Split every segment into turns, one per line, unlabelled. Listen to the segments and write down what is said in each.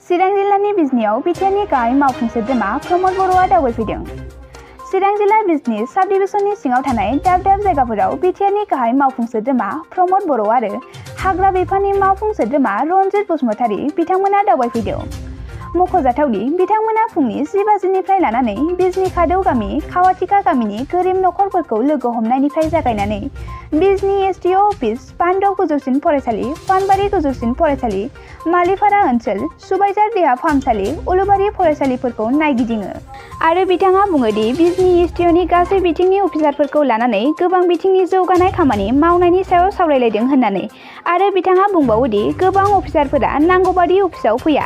चिरां जिल्लानि बिजनियाव बिटिआरनि गाहाय मावफुं सोद्रोमा प्रमद बर'आ दावबायफैदों। चिरां जिल्ला बिजनि साब डिभिजननि सिङाव थानाय दाब दाब जायगाफोराव बिटिआरनि गाहाय मावफुं सोद्रोमा प्रमद बर' आरो हाग्रा बिफाननि मावफुं सोद्रोमा रनजित बसुमतारी बिथांमोना दावबायफैदों। मख'जाथावदि बिथांमोना फुंनि 10 बाजिनिफ्राय लानानै बिजनि खादौ गामि खावाथिका गामिनि गोरिब नखरफोरखौ लोगो हमनायनिफ्राय जागायनानै बिजनि एसडिअ अफिस, पान्डव गोजौसिन फरायसालि, पानबारि गोजौसिन फरायसालि, मालिपारा ओनसोल, सुबाइजार देहा फाहामसालि, उलुबारि फरायसालिफोरखौ नायगिदिङो आरो बिथाङा बुङो दि बिजनि एसडिअनि गासै बिथिंनि अफिसारफोरखौ लानानै गोबां बिथिंनि जौगानाय खामानि मावनायनि सायाव सावरायलायदों होननानै आरो बिथाङा बुंबावो दि गोबां अफिसारफोरा नांगौबादि अफिसाव फैया।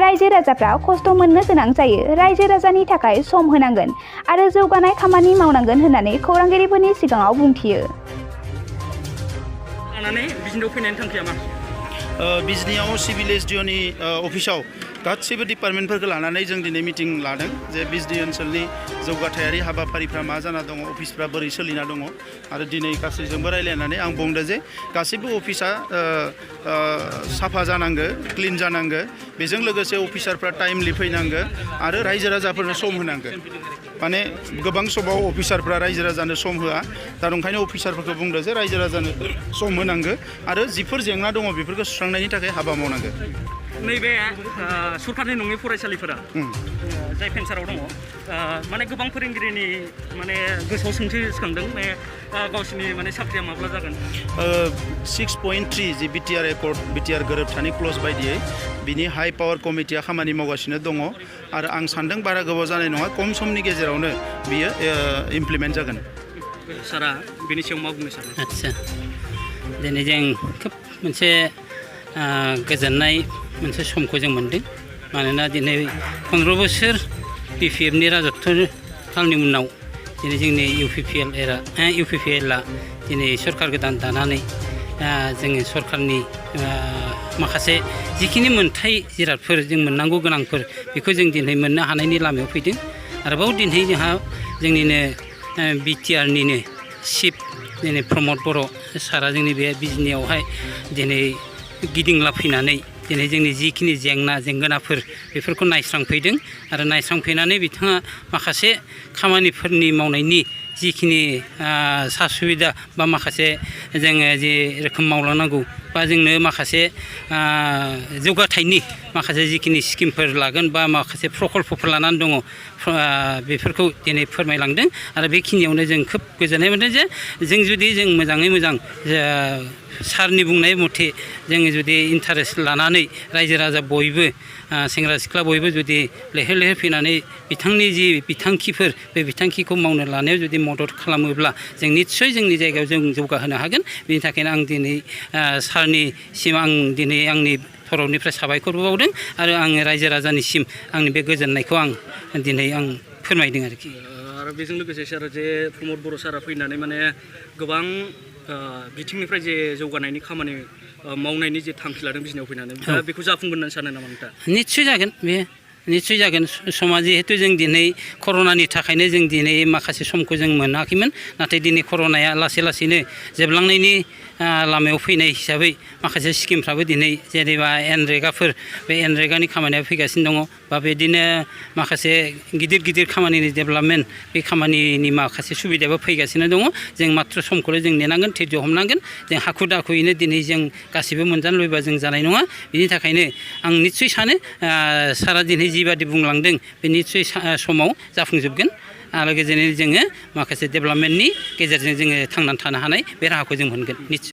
रायजो राजाफ्रा खस्थ' मोननो गोनां जायो। रायजो राजानि थाखाय सम होनांगोन आरो जौगानाय खामानि मावनांगोन होननानै खौरांगिरिफोरनि सिगाङाव बुंथियो।
बिजनियाव फैनायनि थांखिया मा?
बिजनियाव सिभिल एसडिअनि अफिसाव गासैबो डिपार्टमेन्टफोरखौ लानानै जों दिनै मिटिं लादों जे बिजनि ओनसोलनि जौगाथायारि हाबाफारिफ्रा मा जाना दङ, अफिसफ्रा बोरै सोलिना दङ आरो दिनै गासैजोंबो रायलायनानै आं बुंदों जे गासैबो अफिसा साफा जानांगो, क्लिन जानांगो, बेजों लोगोसे अफिसारफ्रा टाइमलि फैनांगो आरो रायजो राजाफोरनो सम होनांगो। माने गोबां समाव अफिसारफ्रा रायजो राजानो सम होआ, दा ओंखायनो अफिसारफोरखौ बुंदों जे रायजो राजानो सम होनांगो आरो जिफोर जेंना दङ बेफोरखौ सुस्रांनायनि थाखाय हाबा मावनांगो।
नैबे सरकारनि नङै फरायसालिफोरा जाय भेन्साराव दङ, माने गोबां फोरोंगिरिनि माने गोसोआव सोंथि सिखांदों गावसिनि माने साख्रिया माब्ला जागोन।
6.3 जि बिटिआर एकर्ड, बिटिआर गोरोबथानि क्लज बायदियै बिनि हाई पावार कमिटिया खामानि मावगासिनो दङ आरो आं सान्दों बारा गोबाव जानाय नङा, खम समनि गेजेरावनो बियो इमप्लिमेन्ट जागोन।
सारा बेनि सायाव मा बुंनो सानो?
आदसा, दिनै जों खोब मोनसे गोजोननाय मोनसे समखौ जों मोन्दों। मानोना दिनै 15 बोसोर बिपिएफनि राजत्व कालनि उनाव दिनै जोंनि इउपिपिएलआ दिनै सरकार गोदान दानानै जोङो सरकारनि माखासे जिखिनि मोनथाय जिरादफोर जों मोननांगौ गोनांफोर बेखौ जों दिनै मोननो हानायनि लामायाव फैदों। आरोबाव दिनै जोंहा जोंनिनो बिटिआरनिनो चिफ दिनै प्रमद बर' सारा जोंनि बे बिजनियावहाय दिनै गिदिंला फैनानै दिनै जोंनि जिखिनि जेंनाफोर बेफोरखौ नायस्रांफैदों आरो नायस्रांफैनानै बिथाङा माखासे खामानिफोरनि मावनायनि जिखिनि सुबिदा बा माखासे जोङो जे रोखोम मावलांनांगौ बा जोंनो माखासे जौगाथायनि माखासे जिखिनि स्किमफोर लागोन बा माखासे प्रकल्पफोर लानानै दङ बेफोरखौ दिनै फोरमायलांदों आरो बेखिनियावनो जों खोब गोजोननाय मोनदों जे जों जुदि जों मोजाङै मोजां सारनि बुंनाय मथे जोङो जुदि इन्टारेस्ट लानानै रायजो राजा बयबो सेंग्रा सिख्ला बयबो जुदि लैहोर लैहोर फैनानै बिथांनि जि बिथांखिफोर बे बिथांखिखौ मावनो लानायाव जुदि मदद खालामोब्ला जों निस्सय जोंनि जायगायाव जों जौगाहोनो हागोन। बेनि थाखायनो आं दिनै सारनिसिम आं दिनै आंनि थरफनिफ्राय साबायखरबो बावदों आरो आङो रायजो राजानिसिम आंनि बे गोजोननायखौ आं दिनै फोरमायदों आरोखि।
आरो बेजों लोगोसे सार जे प्रमद बर' सारा फैनानै माने गोबां बिथिंनिफ्राय जे जौगानायनि खामानि मावनायनि जे थांखि लादों बिजनियाव फैनानै, दा बेखौ जाफुंगोन होननानै सानो नामा नोंथाङा?
निस्सय जागोन, बे निस्सय जागोन। समा जिहेतु जों दिनै कर'नानि थाखायनो जों दिनै माखासे समखौ जों मोनाखैमोन, नाथाय दिनै कर'नाया लासै लासैनो जोबलांनायनि लामायाव फैनाय हिसाबै माखासे स्किमफ्राबो दिनै जेनेबा एनरेगाफोर, बे एनरेगानि खामानिया फैगासिनो दङ बा बिदिनो माखासे गिदिर गिदिर खामानिनि डेभेलपमेन्ट बे खामानिनि माखासे सुबिदायाबो फैगासिनो दङ। जों माथ्र समखौल' जों नेनांगोन, धैर्य हमनांगोन। जों हाखु दाखुयैनो दिनै जों गासिबो मोनजानो लुबैबा जों जानाय नङा। बिनि थाखायनो आं निस्सय सानो सारा दिनै जिबादि बुंलांदों बे निस्सय समाव जाफुंजोबगोन आरो लोगोसेनो जोङो माखासे डेभेलपमेन्टनि गेजेरजों जोङो थांनानै थानो हानाय बे राहाखौ जों मोनगोन निस्सय।